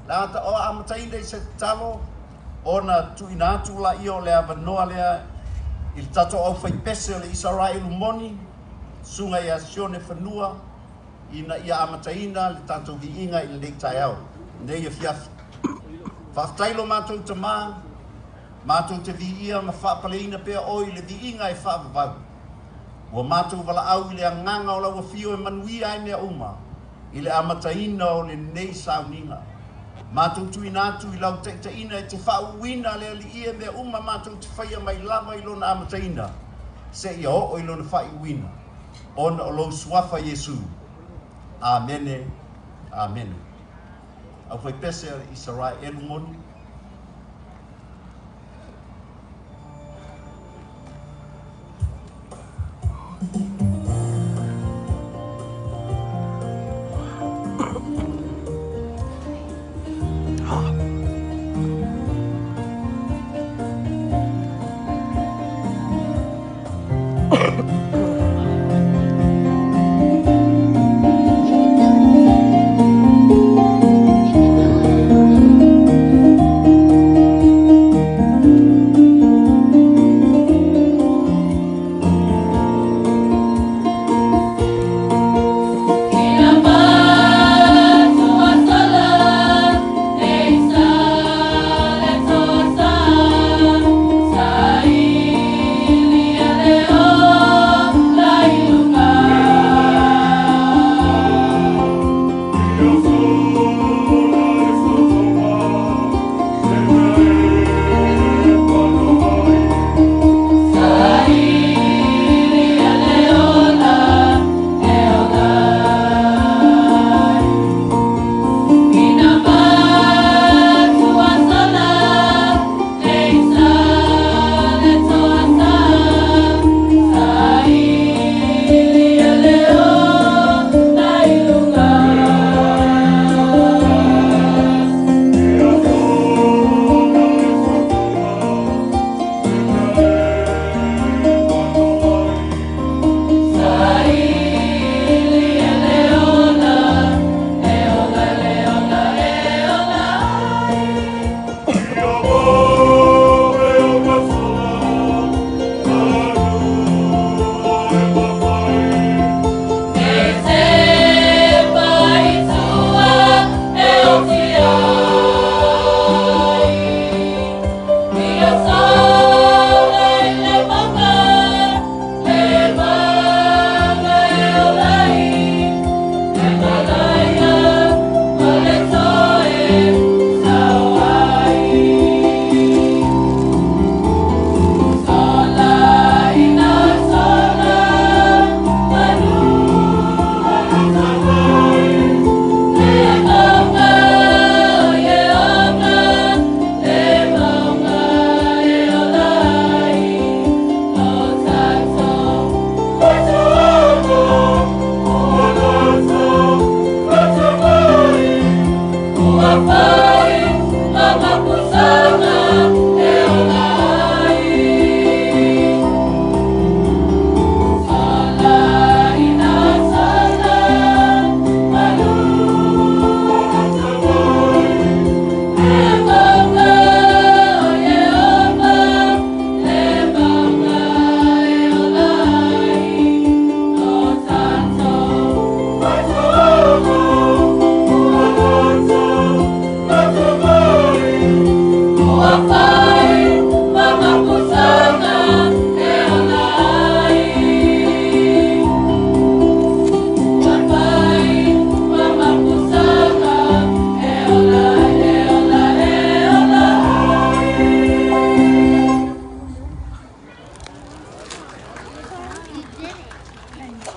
Le a amataina i se tatalo ona tuuina atu laia o le avanoa lea i le tatou aufaipese o le Isaraelu moni, susuga ia Sione Fanua, ina ia amataina le tatou viiga i lenei taeao, lenei afiafi. Faafetai lo matou Tamā, matou te viia ma faapaleina pea oe i le viiga e faavavau. Ua matou valaau i le agaga o lau afio e manuia ai mea uma i le amataina o lenei sauniga. Matou tuuina atu i lau taitaiina e te faauuina le Alii e mea uma matou te faia mai lava i lona amataina seia oo i lona faaiuina, ona o lou suafa Iesu. Amene, amene. Aufaipese a le Isaraelu moni.